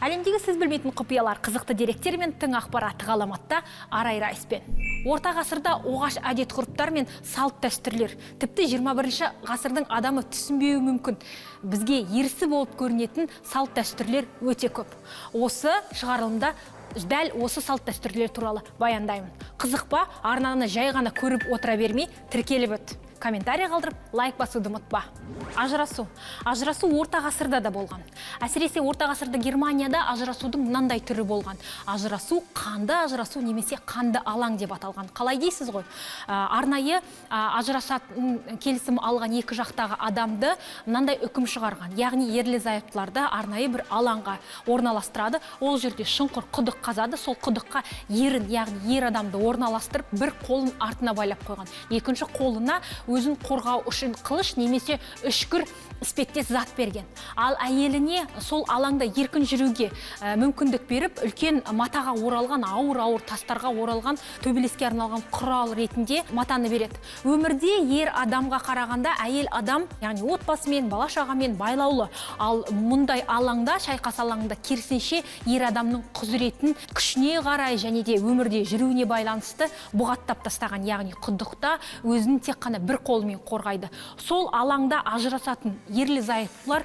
Әлемдегі сіз білмейтін құпиялар, қызықты деректер мен тың ақпарат ғаламатта Арай Райспен. Орта ғасырда оғаш әдет ғұрыптар мен салт дәстүрлер, тіпті 21 ғасырдың адамы түсінбеуі мүмкін. Бізге ерсі болып көрінетін салт дәстүрлер өте көп. Осы шығарылымда дәл осы салт дәстүрлер туралы баяндаймын. Қызық па? Арнаны жай ғана көріп отыра бермей, тіркеліп өт. Комментарий қалдырып, лайк басуды ұмытпа. Ажырасу. Ажырасу орта ғасырда да болған. Әсіресе орта ғасырда Германияда ажырасудың мынандай түрі болған. Ажырасу қанды ажырасу немесе қанды алаң деп аталған. Қалай дейсіз ғой? Арнайы ажырасатын келісім алған екі жақтағы адамды мынандай үкім шығарған. Яғни ерлі зайыптыларды арнайы бір алаңға орналастырады. Ол жерде шұңқыр, құдық қазады. Сол құдыққа ерін, яғни ер адамды орналастырып, бір қолын артына байлап қойған. Екінші қолына өзін қорғау үшін қылыш немесе үшкір іспеттес зат берген. Ал әйеліне сол алаңда еркін жүруге мүмкіндік беріп, үлкен матаға оралған, ауыр-ауыр тастарға оралған төбелеске арналған құрал ретінде матаны береді. Өмірде ер адамға қарағанда әйел адам, яғни отбасымен, бала шағамен байлаулы. Ал мұндай алаңда, шайқас алаңында керісінше ер адамның құзыретін күшіне қарай және де өмірде жүруіне байланысты бұғаттап тастаған, яғни құдықта өзін тек қана бір қолымен қорғайды. Сол алаңда ажырасатын ерлі зайыптылар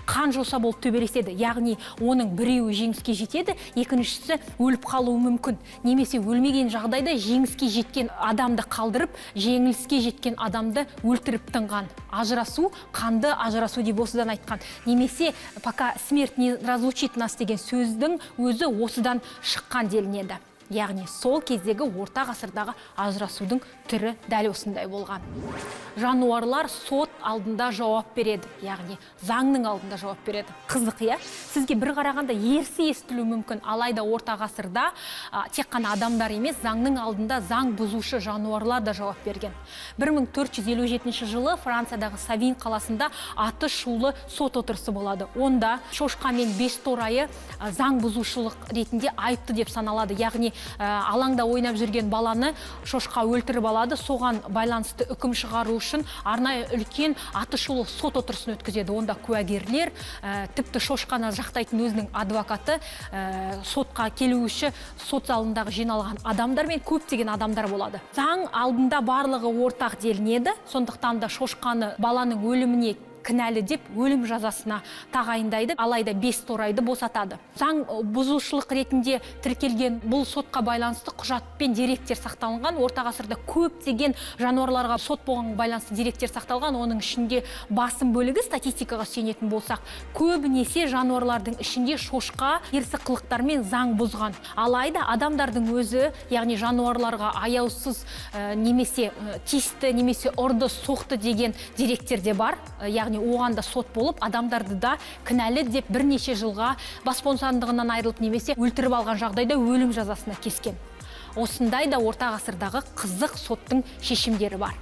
қан жоса болып төбелеседі, яғни оның біреуі жеңіске жетеді, екіншісі өліп қалуы мүмкін, немесе өлмеген жағдайда жеңіске жеткен адамды қалдырып, жеңіліске жеткен адамды өлтіріп тынған. Ажырасу қанды ажырасу деп осыдан айтқан, немесе «пока смерть не разлучит нас» деген сөздің өзі осыдан шыққан делінеді. Яғни сол кездегі орта ғасырдағы ажырасудың түрі дәл осындай болған. Жануарлар сот алдында жауап береді, яғни заңның алдында жауап береді. Қызық, иә? Сізге бір қарағанда ерсі естілуі мүмкін, алайда орта ғасырда тек қана адамдар емес, заңның алдында заң бұзушы жануарлар да жауап берген. 1457 жылы Франциядағы Савин қаласында аты шулы сот отырысы болады. Онда шошқа мен бес торайы заң бұзушылық ретінде айыпты деп саналады. Яғни алаңда ойнап жүрген баланы шошқа өлтіріп алады. Соған байланысты үкім шығару үшін арнайы үлкен атышулы сот отырысын өткізеді. Онда куәгерлер, тіпті шошқаны жақтайтын өзінің адвокаты, сотқа келуші, сот залындағы жиналған адамдар мен көптеген адамдар болады. Заң алдында барлығы ортақ делінеді. Сондықтан да шошқаны баланың өліміне кінәлі деп өлім жазасына тағайындайды, алайда бес торайды босатады. Заң бұзушылық ретінде тіркелген бұл сотқа байланысты құжат пен деректер сақталынған. Орта ғасырда көптеген жануарларға сот болған байланысты деректер сақталған. Оның ішінде басым бөлігі, статистикаға сүйенетін болсақ, көбінесе жануарлардың ішінде шошқа ерсі қылықтармен заң бұзған. Алайда адамдардың өзі, яғни жануарларға аяусыз немесе тиісті, немесе ұрды, соқты деген деректер де бар. Яғни оған да сот болып, адамдарды да кінәлі деп бірнеше жылға бас бостандығынан айырылып немесе өлтіріп алған жағдайда өлім жазасына кескен. Осындай да орта ғасырдағы қызық соттың шешімдері бар.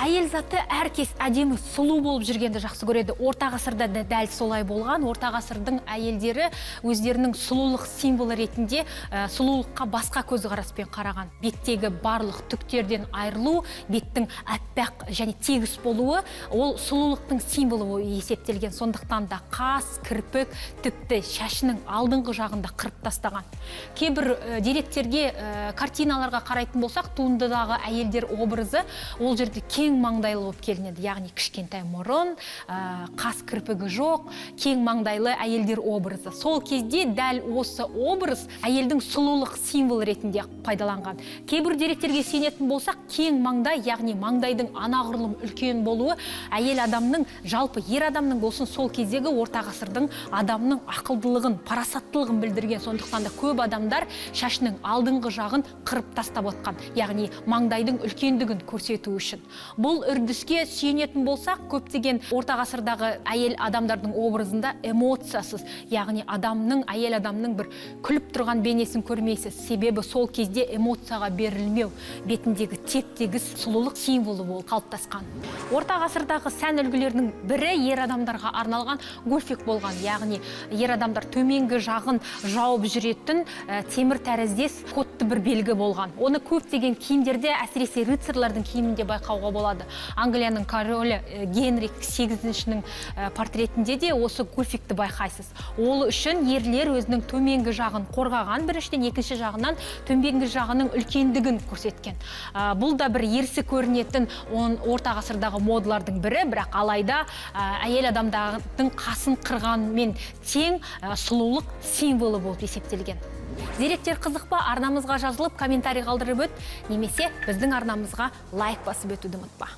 Әйел заты әркез әдемі, сұлу болып жүргенді жақсы көреді. Орта ғасырда да дәл солай болған. Орта ғасырдың әйелдері өздерінің сұлулық символы ретінде сұлулыққа басқа көзқараспен қараған. Беттегі барлық түктерден айырылу, беттің аппақ және тегіс болуы ол сұлулықтың символы болып есептелген. Сондықтан да қас, кірпік, тіпті шашының алдыңғы жағында қырып тастаған. Кейбір деректерге, картиналарға қарайтын болсақ, туындыдағы әйелдер образы ол жерде кең маңдайлы болып келінеді, яғни кішкентай мұрын, қас, кірпігі жоқ, кең маңдайлы әйелдер образы. Сол кезде дәл осы образ әйелдің сұлулық символы ретінде пайдаланған. Кейбір деректерге сенетін болсақ, кең маңдай, яғни маңдайдың анағұрлым үлкен болуы әйел адамның, жалпы ер адамның болсын, сол кездегі орта ғасырдың адамның ақылдылығын, парасаттылығын білдірген. Сондықтан да көп адамдар шашының алдыңғы жағын қырып тастап отқан, яғни маңдайдың үлкендігін көрсету үшін. Бұл үрдіске сүйенетін болсақ, көптеген орта ғасырдағы әйел адамдардың образында эмоциясыз, яғни адамның, әйел адамның бір күліп тұрған бейнесін көрмейсіз. Себебі сол кезде эмоцияға берілмеу, бетіндегі теп тегіс сұлулық символы болып қалыптасқан. Орта ғасырдағы сән үлгілерінің бірі ер адамдарға арналған гольфик болған, яғни ер адамдар төменгі жағын жауып жүретін темір тәріздес кодты бір белгі болған. Оны көптеген киімдерде, әсіресе рыцарьлардың киімінде байқауға. байқауға болады. Англияның королі Генрих сегізіншінің портретінде де осы гульфикті байқайсыз. Ол үшін ерлер өзінің төменгі жағын қорғаған біріншіден, екінші жағынан төменгі жағының үлкендігін көрсеткен. Бұл да бір ерсі көрінетін орта ғасырдағы модалардың бірі, бірақ алайда әйел адамдардың қасын қырғанмен тең сұлулық символы болып есептелген. Деректер қызық па? Арнамызға жазылып, комментарий қалдырып өт, немесе біздің арнамызға лайк басып өтуді ұмытпа.